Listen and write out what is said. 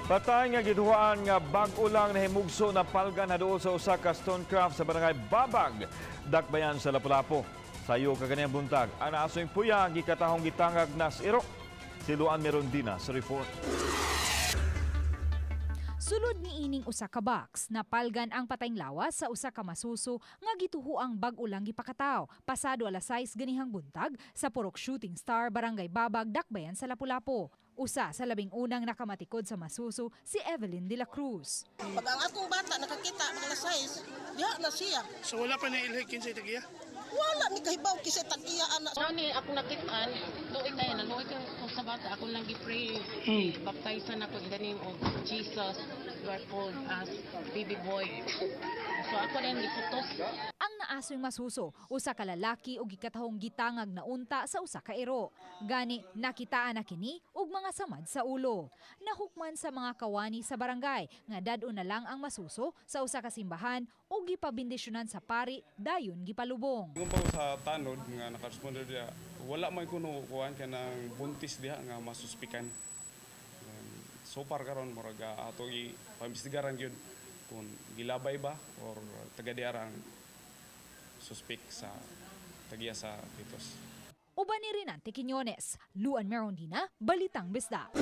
Patay nga gituhuan nga bag-o lang nahimugso napalgan haduol sa usa ka stonecraft sa Barangay Babag, Dakbayan sa Lapu-Lapu. Sayo kaganihang buntag, ang naasoy puya gikatahong gitangag nas iro. Si Luan Merondina sa report. Sulod ni ining usa ka box, napalgan ang patayng lawas sa usa ka masuso nga gituhuang bag-o lang gipakataw pasado alas 6 ganihang buntag sa Purok Shooting Star, Barangay Babag, Dakbayan sa Lapu-Lapu. Usa sa 11 ang nakamatikod sa masuso, si Evelyn de la Cruz. Pag ang akong bata nakakita mga alas 6, diha na siya. So wala pa na ilhig kinsay tagiya? Wala mi kahibaw kisay tagiya ana. Mao ni akong nakitaan, luoy kayo, naluoy kayo ko sa bata, ako lang gi-pray, baptize ako in the name of Jesus, you are called as baby boy. So ako rin giputos. Ang naasoy masuso, usa ka lalaki ug gikatahong gitangag na unta sa usa ka iro. Gani nakitaan na kini og mga samad sa ulo. Nahukman sa mga kawani sa barangay nga dad-on na lang ang masuso sa usa ka simbahan ug gipabendisyonan sa pari, dayon gipalubong. Kung pa ko sa tanod nga nakaresponde diha, wala man kuno kuan kanang buntis diha nga masuspikan. So far karon, murag ato gi paimbestigaran gyud kung gilabay ba or taga diha ra ang suspect sa tagiya sa fetus. Uban ni Renante Quiñones, Luan Merondina, Balitang Bisdak.